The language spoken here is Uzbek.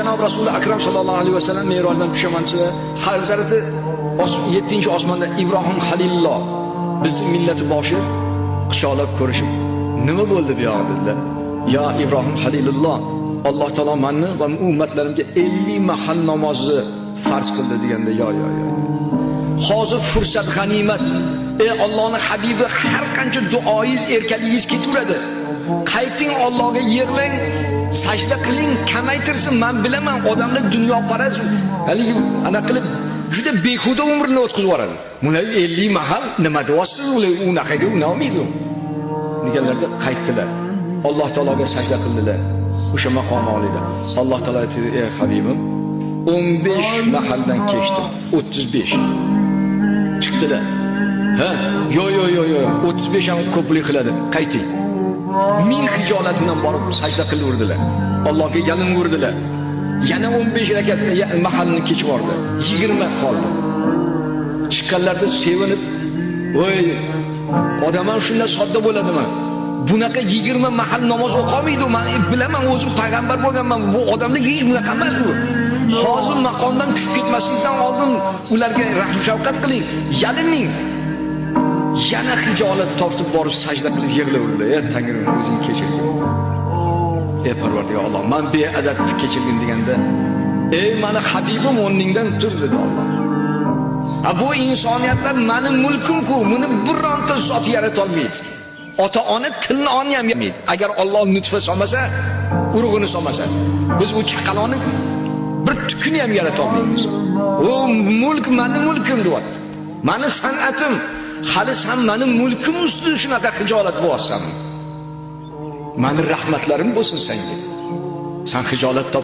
Janob Rasuli Akram sallallohu alayhi vasallam merojdan tushaman desa, Hazrati 7-osmonda Ibrohim Halilulloh bizni millati boshi quchoqlab ko'rishib, nima bo'ldi bu yoq dedilar. Ya Ibrohim Halilulloh, Alloh taolo meni va ummatlarimga 50 mahal namozni farz qildi deganda, yo yo yo. Hozir fursat g'animat. Ey Allohning habibi, har qancha duoyingiz, erkaligingiz ketaveradi. Qayting Allohga yig'lang, sajda qiling, kamaytirsin. Men bilaman, odamlar dunyoparast, haligi ana qilib juda behuda umrini o'tkazib yuboradi. Bular 50 mahal nima deyapsiz, ular unaqaga unamaydi. Deganlarda qaytdilar. Alloh taologa sajda qildilar. O'sha maqom olida. Alloh taolo aytdi: "Ey habibim, 15 mahaldan kechdim, 35." Chiqdilar. Ha, yo yo yo yo, 35 ham ko'plik qiladi. Qayting. Ming hijolat bilan borib sajda qilib. Allohga yalinverdilar. Yana 15 rakat mahalni kechib yubordi. 20 qoldi. Chiqqanlarda sevinib, "Voy, odam ham shunday sodda bo'ladimi? Bunaqa 20 mahal namoz o'qolmaydi, men bilaman, o'zim payg'ambar bo'lganman. Bu odamlar hech bunaqa emas u. Hozir maqomdan tushib ketmasingizdan oldin ularga rahm shafqat qiling, yalining." Yana hijolat tortib borib sajda qilib yig'laverdi. Ey Tangrim, o'zing kechirgin. Ey Parvardigor Alloh, men beadab kechirgin deganda, ey meni habibim, o'rningdan tur dedi Alloh. Ha, bu insoniyatlar meni mulkim-ku, buni bironta zot yarata olmaydi. Ota-ona tilni ham yemaydi. Agar Alloh nutfa solmasa, urug'ini solmasa, biz u chaqaloqni bir tukini ham yarata olmaymiz. U mulk meni mulkim deyapti. Meni san'atim, hali sen meni mulkim ustida shunaqa hijolat bo'lyapsan. Meni rahmatlarim bo'lsin senga. Sen hijolat top